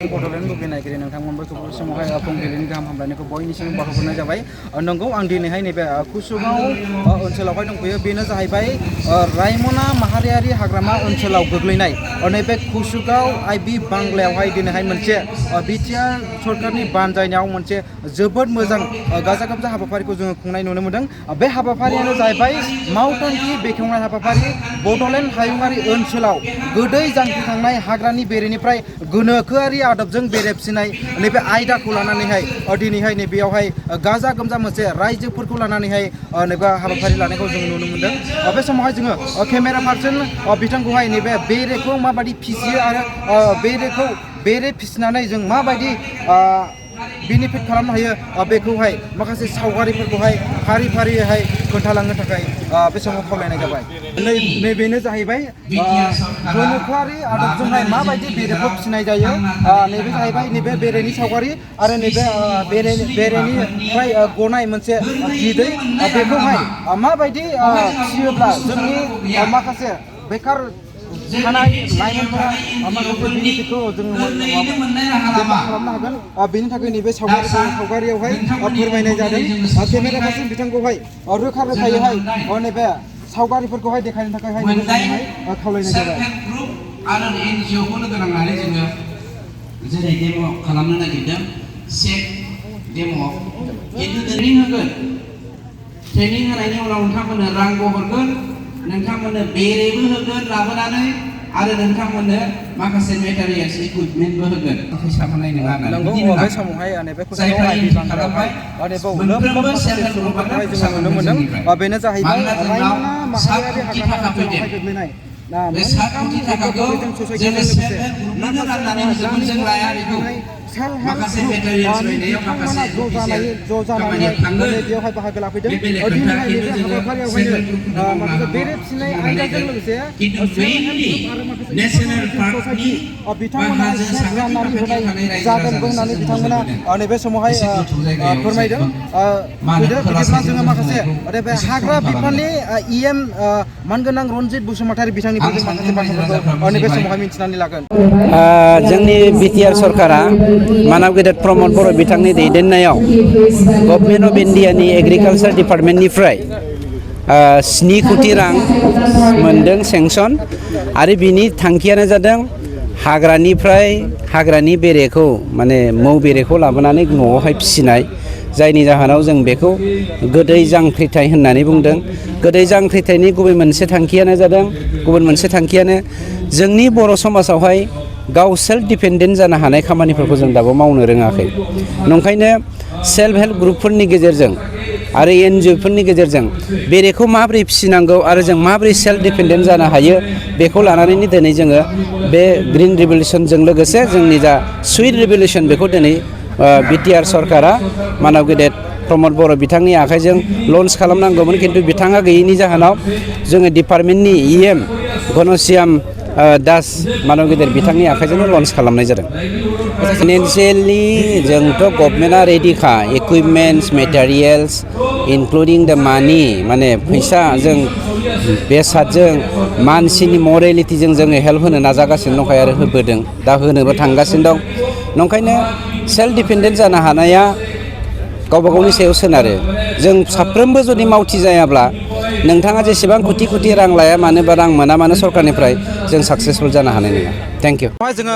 बड'लेण्ड बुब्लि नायगिरि नोंथांमोनबो समावहाय फुंबिलिनि गाहाम हामलायनायखौ बयनिसिम बावहरनाय जाबाय। नंगौ आं दिनैहाय नैबे कुसुगाव ओनसोलावहाय दंफैयो। बेनो जाहैबाय रायमना माहारियारि हाग्रामा ओनसोलाव गोग्लैनाय नैबे कुसुगाव आइबि बांग्लायावहाय दिनैहाय मोनसे बिटिआर सरकारनि बानजायनायाव मोनसे जोबोद मोजां गाजा गोमजा हाबाफारिखौ जोङो खुंनाय नुनो मोन्दों। बे हाबाफारियानो जाहैबाय मावथांखि बेखेवनाय हाबाफारि। बड'लेण्ड हायुङारि ओनसोलाव गोदै जांख्रिखांनाय हाग्रानि बेरेनिफ्राय गोनोखोआरि आदबजों बेरे फिसिनाय नैबे आयदाखौ लानानैहाय दिनैहाय नैबेयावहाय गाजा गोमजा मोनसे रायजोफोरखौ लानानैहाय नैबे हाबाफारि लानायखौ जों नुनो मोन्दों। बे समावहाय जोङो केमेरा पार्सन बिथांखौहाय नैबे बेरेखौ माबायदि फिसियो आरो बेरे फिसिनानै जों माबायदि बेनिफिट खालामनो हायो बेखौहाय माखासे सावगारिफोरखौहाय फारि फारियैहाय खोन्थालांनो थाखाय बे समाव खावलायनाय जाबाय। नैबेनो जाहैबाय गोनोखोआरि आदबजोंहाय माबायदि बेरेखौ फिसिनाय जायो। नैबे जाहैबाय नैबे बेरेनि सावगारि आरो नैबे बेरेनिफ्राय गनाय मोनसे बिदै बेखौहाय माबायदि फिसियोब्ला जोंनि माखासे बेखार थानाय लाइमोनफोरा माखासे बेनिफिटखौ जोङो खालामनो हागोन। बेनि थाखाय नैबे सावगारियावहाय फोरमायनाय जादों। केमेरा पार्सन बिथांखौहाय रोखा रोखायैहाय नैबे सावगारिफोरखौहाय देखायनो थाखाय खावलायनाय जाबाय। आरो एनजिअखौ लोगो नांनानै जोङो जेरै डेम' खालामनो नागिरदों सेक डेम' खिन्थु ट्रेनिं होगोन। ट्रेनिं होनायनि उनाव नोंथांमोननो रांबो हरगोन, नोंथांमोननो बेरेबो होगोन लाबोनानै आरो नोंथांमोननो माखासे मेटेरियल्स इकुइपमेन्टबो होगोन। फैसा होनाय नङा नंगौ बे समावहाय नैबे मोनफ्रोमबो सेल्फ हेल्प ग्रुपआनो फैसा नुनो मोनदों। बेनो जाहैबाय रायमना माहारियारि हाग्रामा ओनसोलावहाय गोग्लैनाय बे 7 कोटि थाखाखौ जोङो सेल्फ हेल्प ग्रुपनो राननानै होजोबगोन। जों लाया बेखौ माखासे मेटेरियल्स बायनायाव माखासे खामानियाव थांगोन। बेयावहाय बाहागो लाफैदों। बे बेलेग खोथा खिन्थु जोङो सेल्फ हेल्प ग्रुपफोरखौ मावनो बेरे फिसिनाय हागौ। खिन्थु मेइनलि नेशनेल पार्कनि बिथांमोना साखाथि फाखाथियाव थानाय रायजो होननानै बिथांमोना नैबे समावहाय फोरमायदों। बिदिब्ला जोङो माखासे बे हाग्रा बिफाननि EM मानगोनां रनजित बसुमतारी बिथांनिफ्राय जों माखासे बाथ्राफोरखौ नैबे समावहाय मिथिनानै लागोन। जोंनि बिटिआर सरकारा मानव गेदेर प्रमद बर' बिथांनि दैदेननायाव गभर्नमेन्ट अफ इन्डियानि एग्रिकालचार डिपार्टमेन्टनिफ्राय 7 कोटि रां मोनदों सेंसन आरो बिनि थांखियानो जादों हाग्रानि बेरेखौ माने मौ बेरेखौ लाबोनानै न'आवहाय फिसिनाय, जायनि जाहोनाव जों बेखौ गोदै जांख्रिथाय होननानै बुंदों। गोदै जांख्रिथायनि गुबुन मोनसे थांखियानो जोंनि बर' समाजावहाय गाव सेल्फ डिपेन्डेन्ट जानो हानाय खामानिफोरखौ जों दाबो मावनो रोङाखै। नंखायनो सेल्फ हेल्प ग्रुपफोरनि गेजेरजों आरो एनजिअफोरनि गेजेरजों बेरेखौ माबोरै फिसिनांगौ आरो जों माबोरै सेल्फ डिपेन्डेन्ट जानो हायो बेखौ लानानैनो दिनै जोङो बे ग्रिन रिभलिउसनजों लोगोसे जोंनि जा सुइट रिभलिउसन बेखौ दिनै बिटिआर सरकारा मानव गेदेर प्रमद बर' बिथांनि आखाइजों लन्च खालामनांगौमोन, खिन्थु बिथाङा गैयैनि जाहोनाव जोङो डिपार्टमेन्टनि EM घनश्याम दास मानव गेदेर बिथांनि आखाइजोंनो लन्च खालामनाय जादों। फाइनेन्सियेलि जोंथ' गभर्नमेन्टआ रेडिखा, इकुइपमेन्टस मेटेरियेल्स इनक्लुडिं द मानि, माने फैसाजों बेसादजों मानसिनि मरेलिटिजों जोङो हेल्प होनो नाजागासिनो दंखायो आरो होबोदों, दा होनोबो थांगासिनो दं। नंखायनो सेल्फ डिपेन्डेन्ट जानो हानाया गावबा गावनि सायाव सोनारो। जों साफ्रोमबो जुदि मावथि जायाब्ला नोंथाङा जेसेबां कोटि रां लाया मानो बा रां मोना मानो सरकारनिफ्राय जों साक्सेसफुल जानो हानाय नङा। Thank you. जोङो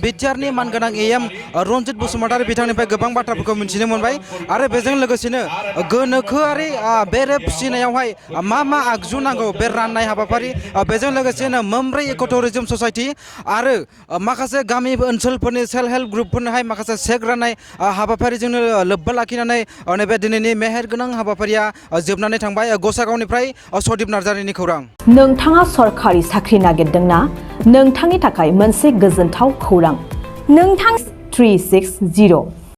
बिटिआरनि मानगोनां EM रनजित बसुमतारी बिथांनिफ्राय गोबां बाथ्राफोरखौ मिथिनो मोनबाय आरो बेजों लोगोसेनो गोनोखोआरि बेरे फिसिनायावहाय मा आगजु नांगौ बे राननाय हाबाफारि, बेजों लोगोसेनो मोनब्रै इक' टुरिजम ससाइटि आरो माखासे गामि ओनसोलफोरनि सेल्फ हेल्प ग्रुपफोरनोहाय माखासे चेक राननाय हाबाफारिजोंनो लोब्बा लाखिनानै नैबे दिनैनि मेहेर गोनां हाबाफारिया जोबनानै थांबाय। गसागावनिफ्राय सदीप नार्जारिनि खौरां। नोंथाङा सरखारि साख्रि नागिरदोंना? नोंथांनि थाखाय मोनसे गोजोनथाव खौरां। नोंथां 360